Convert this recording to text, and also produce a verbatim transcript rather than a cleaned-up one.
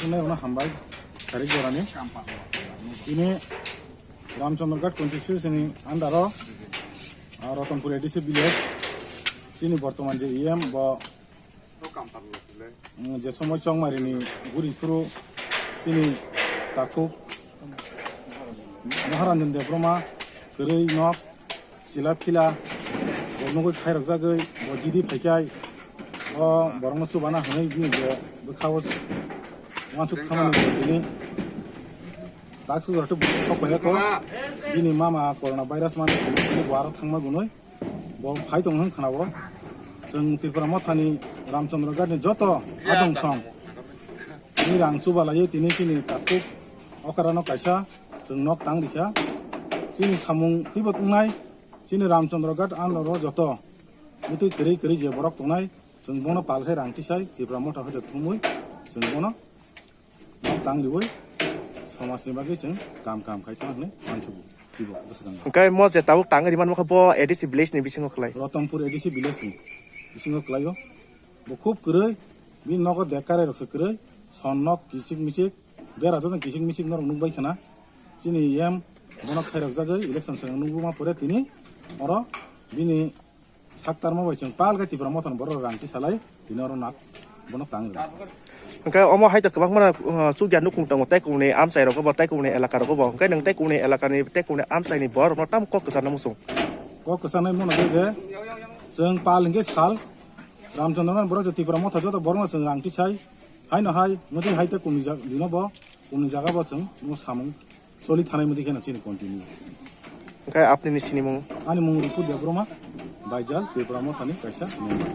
Nai ono hambai, sarik jorani. Ini Ramchandra Ghat constituency ni under o, ah, Ratanpur A D C village, chini bortoman je E M bo, mm, je somoi Chongmari ni guri phuru chini takhuk Maharanjan Debbarma kwrwi nok chila phila bo nugwi khairok jagwi bo jidi phaikai o borokno chubana hwnwi bini je bwkhao wansuk thamani tini tak sujak khe sok phaiya kho bini mama corona virus mani bo aro thangma gunoi bo phai tong hwn khna bo chwng Tripura mothani Ramchandra Ghat ni joto adong song ni rang chubalaiwi tini chini takhuk okra no kaisa chwng nok tang rikha chini samung twibo tongnai. Chini Ramchandra Ghat andoro joto mutwi kwrwi kwrwi je borok tongnai, chwng bono pal khe rang tisai Tipra Motha hoite thumwi chwng bono nok tang riwi somajni bagwi chwng kam kam khai tong hwnwi mansugo. Tibo bwswkang. Hwnkhe mo je tabuk tang ri manma khe bo A D C village ni bisingo khlai. Ratanpur A D C village ni bisingo khlaio. Bo khub kwrwi, bini nogo dek karai rok se kwrwi, son nok kichik michik, bera joto kichik michik norok nukbai khna. Chini E M bono khairok jagwi election swkang nukma pore tini oro bini sak tarma bai chwng pal khe Tipra Mothani borok rang tisalai tini oro nak bono tang rw. Hwnkhe omo hai to kwbangma, uh, chukya nukhung tongo tei kumni amchai rogo bo tei kumni elaka rogo bo. Hwnkhe nwng tei kumni elakani tei kumni amchaini borok no tamo kok kwcharna muchung? Kok kwcharnai mano khe je chwng pal hwnkhe sal Ramchandra Ghat borok je Tipra Motha joto borok no chwng rang tisai. Haino hai, mudi hai tei kumni jaga, dino bo, kumni jaga bo chwng, bo samung, choli thanai mudi kheno chini continue. Hwnkhe apni ni sinimung? Ani mung Ripu Debbarma, Baijal, Tipra Mothani kaisa member.